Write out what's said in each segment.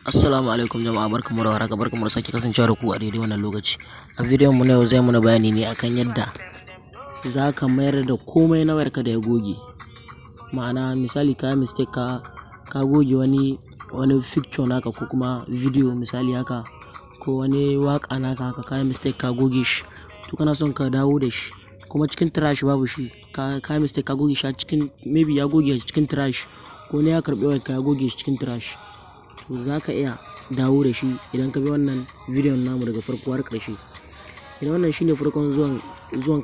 Assalamu alaikum jama'a, barkamu da warhaka, barkamu da sake kasancewa da ku a daidai wannan lokaci. A bidiyon mu na yau zai muna bayani ne akan yadda za ka mayar da komai na wayarka da ya goge. Ma'ana, misali ka yi mistake ka goge wani picture naka ko kuma video misali haka, ko wani waƙa naka haka, ka yi mistake ka goge shi. To, kana son ka dawo da shi kuma cikin trash babu shi, ka yi mistake ka goge shi a cikin, maybe ya goge shi cikin trash, ko wani ya karɓi wayarka ya goge shi cikin trash. To, za ka iya dawo da shi idan ka bi wannan bidiyon namu daga farko har ƙarshe. Idan wannan shine farkon zuwan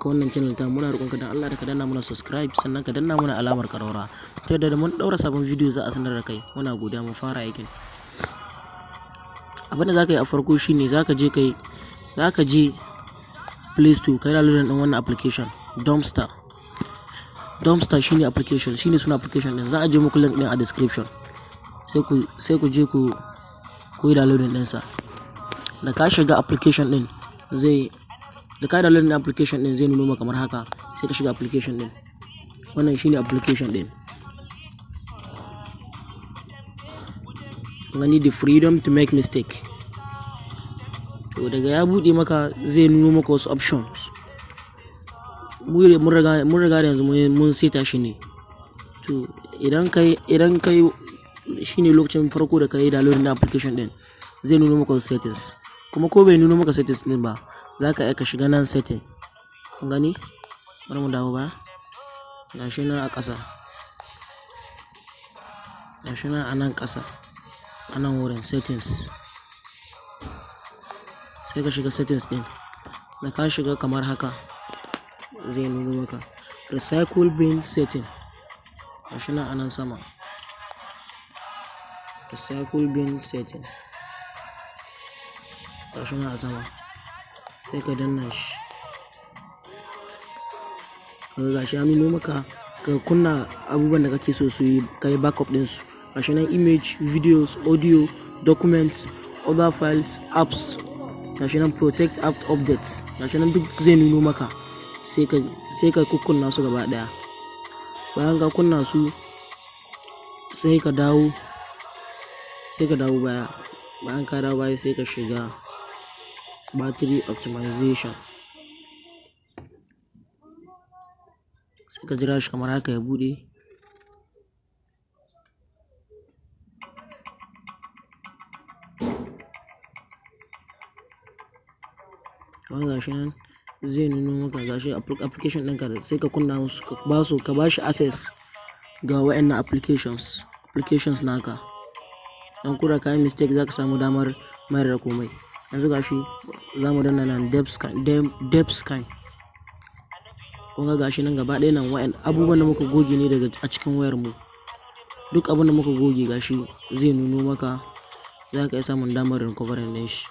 ka wannan channel tamu, muna roƙon ka dan Allah da ka danna mana subscribe, sannan ka danna mana alamar ƙararrawa, ta yadda da mun ɗaura sabon bidiyo za a sanar da kai. Muna godiya, mu fara aikin. Abin da za ka yi a farko shine za ka je Play Store ka yi downloading ɗin wannan application, Dumpster. Dumpster shine application, shine sunan application ɗin. Za a je muku link ɗin a description. Sai ku je ku yi downloading ɗinsa. Da ka shiga application ɗin zai da ka downloading ɗin application ɗin zai nuno maka kamar haka, sai ka shiga application ɗin. Wannan shine application ɗin. Kun gani, the freedom to make mistake. To, daga ya buɗe maka zai nuno maka wasu options. Mun riga da yanzu mun saita shi ne. To, idan kai shine lokacin farko da ka yi downloading na application ɗin, zai nuno maka wasu settings. Kuma ko bai nuno maka settings ɗin ba, za ka iya ka shiga nan setting. Kun gani? Bari mu dawo baya. Gashi nan a ƙasa. Gashi nan a nan ƙasa. A nan wurin settings. Sai ka shiga settings ɗin. Da ka shiga kamar haka zai nuno maka recycle bin setting. Gashi nan a nan sama. Recycle bin setting. Gashi nan a sama. Sai ka danna shi. Kaga gashi ya nuno maka ka kunna abubuwan da kake so su yi, ka yi backup ɗinsu. Gashi nan: image, videos, audio, documents, other files, apps. Gashi nan protect app updates. Gashi nan duk zai nuno maka. Sai ka kukkunna su gaba ɗaya. Bayan ka kunna su, sai ka dawo baya. Bayan ka dawo baya, sai ka shiga battery optimization. Sai ka jira shi kamar haka ya buɗe. Kamar gashi nan zai nuno maka, gashi application ɗinka, sai ka kunna musu, ka ba su, ka ba shi access ga waƴannan applications naka. Don ko da ka yi mistake, za ka samu damar mayar da komai. Yanzu gashi za mu danna nan deep scan, deep scan. Kun ga gashi nan gaba ɗaya nan waƴan abubuwan da muka goge ne daga a cikin wayar mu. Duk abun da muka goge gashi zai nuno maka, za ka iya samun damar recovering ɗin shi.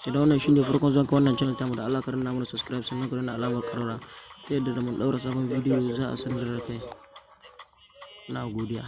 Idan wannan shine farkon zuwan ka wannan channel tamu, da Allah ka danna mana subscribe, sannan ka danna alamar ƙararrawa, ta yadda da mun ɗaura sabon bidiyo za a sanar da kai. Na godiya.